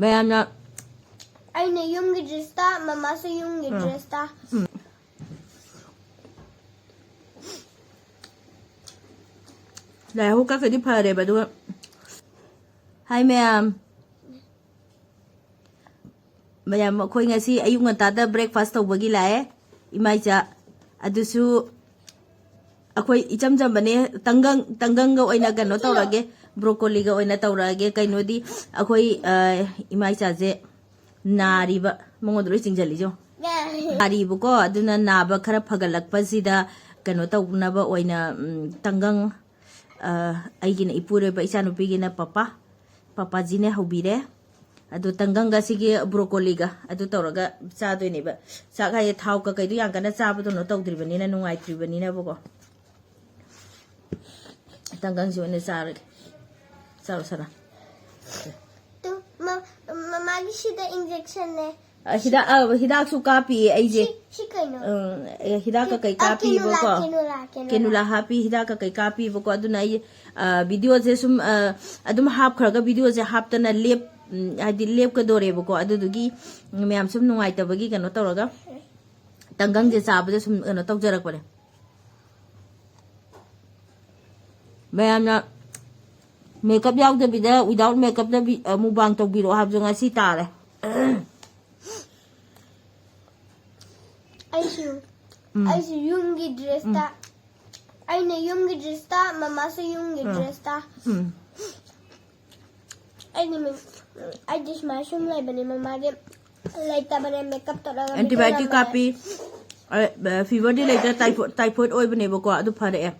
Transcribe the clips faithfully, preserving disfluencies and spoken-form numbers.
ꯃꯌꯥꯝꯅ ꯑꯩꯅ ꯌꯨꯝꯒꯤ ꯗ꯭ꯔꯦꯁꯇ, ꯃꯃꯥꯁꯨ ꯌꯨꯝꯒꯤ ꯗ꯭ꯔꯦꯁꯇ꯫ ꯂꯥꯏꯍꯧ ꯀꯛꯈ꯭ꯔꯗꯤ ꯐꯔꯦꯕ꯫ ꯑꯗꯨꯒ ꯍꯥꯏ ꯃꯌꯥꯝ, ꯃꯌꯥꯝ ꯑꯩꯈꯣꯏ ꯉꯁꯤ ꯑꯌꯨꯛ ꯉꯟꯇꯥꯗ ꯕ꯭ꯔꯦꯛꯐꯥꯁ ꯇꯧꯕꯒꯤ ꯂꯥꯛꯑꯦ꯫ ꯏꯃꯥ ꯏꯆꯥ ꯑꯗꯨꯁꯨ ꯑꯩꯈꯣꯏ ꯏꯆꯝ ꯆꯝꯕꯅꯦ꯫ ꯇꯪꯒꯪ ꯇꯪꯒꯪꯒ ꯑꯣꯏꯅ ꯀꯩꯅꯣ ꯇꯧꯔꯒꯦ, ꯕ꯭ꯔꯣꯀꯣꯂꯤꯒ ꯑꯣꯏꯅ ꯇꯧꯔꯛꯑꯒꯦ꯫ ꯀꯩꯅꯣꯗꯤ ꯑꯩꯈꯣꯏ ꯑ, ꯏꯃꯥ ꯏꯆꯥꯁꯦ ꯅꯥꯔꯤꯕ, ꯃꯉꯣꯟꯗ ꯂꯣꯏ ꯆꯤꯡꯁꯤꯜꯂꯤꯁꯦ ꯌꯦꯡꯉꯣ꯫ ꯅꯥꯔꯤꯕꯀꯣ꯫ ꯑꯗꯨꯅ ꯅꯥꯕ ꯈꯔ ꯐꯒꯠꯂꯛꯄꯁꯤꯗ ꯀꯩꯅꯣ ꯇꯧꯅꯕ ꯑꯣꯏꯅ ꯎꯝ, ꯇꯪꯒꯪ ꯑ, ꯑꯩꯒꯤꯅ ꯏꯄꯨꯔꯣꯏꯕ, ꯏꯆꯥꯅꯨꯄꯤꯒꯤꯅ ꯄꯄꯥ, ꯄꯄꯥꯖꯤꯅꯦ ꯍꯧꯕꯤꯔꯦ꯫ ꯑꯗꯨ ꯇꯪꯒꯪꯒ ꯁꯤꯒꯤ ꯕ꯭ꯔꯣꯀꯣꯂꯤꯒ ꯑꯗꯨ ꯇꯧꯔꯒ ꯆꯥꯗꯣꯏꯅꯦꯕ꯫ ꯆꯥꯛ ꯍꯥꯏꯁꯦ ꯊꯥꯎ ꯀꯀꯩꯗꯣ ꯌꯥꯝ ꯀꯟꯅ ꯆꯥꯕꯗꯧꯅ ꯇꯧꯗ꯭ꯔꯤꯕꯅꯤꯅ, ꯅꯨꯡꯉꯥꯏꯇ꯭ꯔꯤꯕꯅꯤꯅꯕꯀꯣ꯫ ꯇꯪꯒꯪꯁꯤ ꯑꯣꯏꯅ ꯆꯥꯔꯒꯦ꯫ ꯆꯥꯔꯣ ꯁꯅꯥ꯫ ꯇꯨ, ꯃ-, ꯃꯃꯥꯒꯤ ꯁꯤꯗ ꯏꯟꯖꯦꯛꯁꯟꯅꯦ꯫ ꯑ, ꯍꯤꯗꯥꯛ ꯑ, ꯍꯤꯗꯥꯛꯁꯨ ꯀꯥꯞꯄꯤꯌꯦ ꯑꯩꯁꯦ꯫ ꯁꯤ ꯀꯩꯅꯣ? ꯎꯝ, ꯑꯦ, ꯍꯤꯗꯥꯛ ꯀꯀꯩ ꯑ, ꯀꯦꯅꯨꯂꯥ, ꯀꯥꯞꯄꯤꯕꯀꯣ꯫ ꯀꯦꯅꯨꯂꯥ, ꯀꯦꯅꯨꯂꯥ꯫ ꯀꯦꯅꯨꯂꯥ ꯍꯥꯞꯄꯤ, ꯍꯤꯗꯥꯛ ꯀꯀꯩ ꯀꯥꯞꯄꯤꯕꯀꯣ꯫ ꯑꯗꯨꯅ ꯑꯩ ꯑ, ꯚꯤꯗꯤꯑꯣꯁꯦ ꯁꯨꯝ ꯑ, ꯑꯗꯨꯝ ꯍꯥꯞꯈ꯭ꯔꯒ ꯚꯤꯗꯤꯑꯣꯁꯦ ꯍꯥꯞꯇꯅ ꯂꯦꯞ ꯎꯝ, ꯍꯥꯏꯗꯤ ꯂꯦꯞꯀꯗꯣꯔꯦꯕꯀꯣ꯫ ꯑꯗꯨꯗꯨꯒꯤ ꯃꯌꯥꯝ ꯁꯨꯝ ꯅꯨꯡꯉꯥꯏꯇꯕꯒꯤ ꯀꯩꯅꯣ ꯇꯧꯔꯒ ꯇꯪꯒꯪꯁꯦ ꯆꯥꯕꯗ ꯁꯨꯝ ꯀꯩꯅꯣ ꯇꯧꯖꯔꯛꯄꯅꯦ꯫ ꯃꯌꯥꯝꯅ ꯃꯦꯀꯞ ꯌꯥꯎꯗꯕꯤꯗ, without ꯃꯦꯀꯞꯇ ꯃꯨꯛꯕꯥꯡ ꯇꯧꯕꯤꯔꯛꯑꯣ ꯍꯥꯏꯕꯗꯣ ꯉꯁꯤ ꯇꯥꯔꯦ꯫ ꯑꯩꯁꯨ ꯑꯩꯁꯨ ꯌꯨꯝꯒꯤ ꯗ꯭ꯔꯦꯁꯇ꯫ ꯑꯩꯅ ꯌꯨꯝꯒꯤ ꯗ꯭ꯔꯦꯁꯇ, ꯃꯃꯥꯁꯨ ꯌꯨꯝꯒꯤ ꯗ꯭ꯔꯦꯁꯇ꯫ ꯎꯝ꯫ ꯑꯩꯗꯤ ꯃꯤ-, ꯑꯩꯗꯤ ꯁꯨꯃꯥꯏꯅ ꯁꯨꯝ ꯂꯩꯕꯅꯦ, ꯃꯃꯥꯗꯤ ꯂꯩꯇꯕꯅꯦ, ꯃꯦꯀꯞ ꯇꯧꯔꯒ ꯑꯦꯟꯇꯤꯕꯥꯏꯑꯣꯇꯤꯛ video ꯀꯥꯞꯄꯤ꯫ ꯑ, ꯐꯤꯚꯔꯗꯤ ꯂꯩꯇ꯭ꯔꯦ, ꯇꯥꯏꯐꯣꯏꯗ, ꯇꯥꯏꯐꯣꯏꯗ ꯑꯣꯏꯕꯅꯦꯕꯀꯣ꯫ ꯑꯗꯨ ꯐꯔꯛꯑꯦ꯫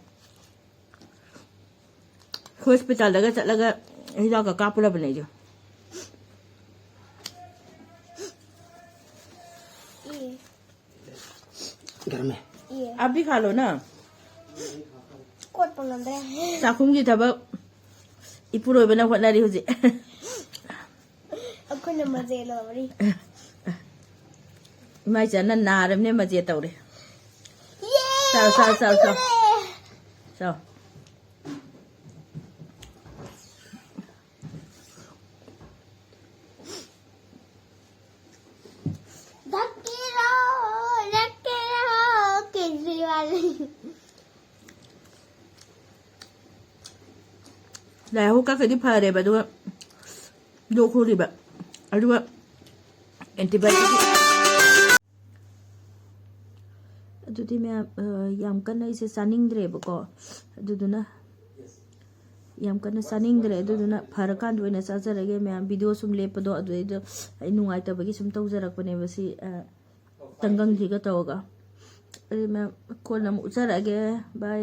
ꯍꯣꯁꯄꯤꯇꯥꯜꯗꯒ ꯆꯠꯂꯒ ꯍꯤꯗꯥꯛꯀ ꯀꯥꯞꯄꯨꯔꯕꯅꯦ ꯑꯩꯁꯨ꯫ ꯏ, ꯒꯔꯝ ꯍꯦ꯫ ꯏ, ꯑꯕꯤ ꯈꯥꯂꯣ ꯅ꯫ ꯀꯣꯠꯄ ꯉꯝꯗ꯭ꯔꯦ꯫ ꯆꯥꯛꯈꯨꯝꯒꯤ ꯊꯕꯛ ꯏꯄꯨꯔꯣꯏꯕꯅ ꯍꯣꯠꯅꯔꯤ ꯍꯧꯖꯤꯛ꯫ ꯑꯩꯈꯣꯏꯅ ꯃꯖꯦ ꯂꯧꯔꯤ꯫ ꯏꯃꯥ ꯏꯆꯥꯅ ꯅꯥꯔꯕꯅꯦ, ꯃꯖꯦ ꯇꯧꯔꯦ꯫ ꯆꯥꯎ, ꯆꯥꯎ, ꯆꯥꯎ, ꯆꯥꯎ꯫ ꯆꯥꯎ꯫ ꯂꯥꯏꯍꯧ ꯀꯛꯈ꯭ꯔꯗꯤ ꯐꯔꯦꯕ, ꯑꯗꯨꯒ ꯂꯣꯛ ꯈꯨꯔꯤꯕ, ꯑꯗꯨꯒ ꯑꯦꯟꯇꯤꯕꯥꯌꯣꯇꯤꯛ꯫ ꯑꯗꯨꯗꯤ ꯃꯌꯥꯝ, ꯑ, ꯌꯥꯝ ꯀꯟꯅ ꯑꯩꯁꯦ ꯆꯥꯅꯤꯡꯗ꯭ꯔꯦꯕꯀꯣ, ꯑꯗꯨꯗꯨꯅ ꯌꯥꯝ ꯀꯟꯅ ꯆꯥꯅꯤꯡꯗ꯭ꯔꯦ꯫ ꯑꯗꯨꯗꯨꯅ ꯐꯔꯀꯥꯟꯗ ꯑꯣꯏꯅ ꯆꯥꯖꯔꯒꯦ ꯃꯌꯥꯝ꯫ ꯚꯤꯗꯤꯑꯣ ꯁꯨꯝ ꯂꯦꯞꯄꯗꯣ ꯑꯗꯨꯗꯩꯗ ꯑꯩ ꯅꯨꯡꯉꯥꯏꯇꯕꯒꯤ ꯁꯨꯝ ꯇꯧꯖꯔꯛꯄꯅꯦꯕ ꯁꯤ, ꯑ, ꯇꯪꯒꯪꯁꯤꯒ ꯇꯧꯔꯒ꯫ ꯑꯗꯨ ꯃꯌꯥꯝ ꯀꯣꯟꯅ ꯑꯃꯨꯛ ꯎꯠꯆꯔꯛꯑꯒꯦ꯫ ꯕꯥꯏ꯫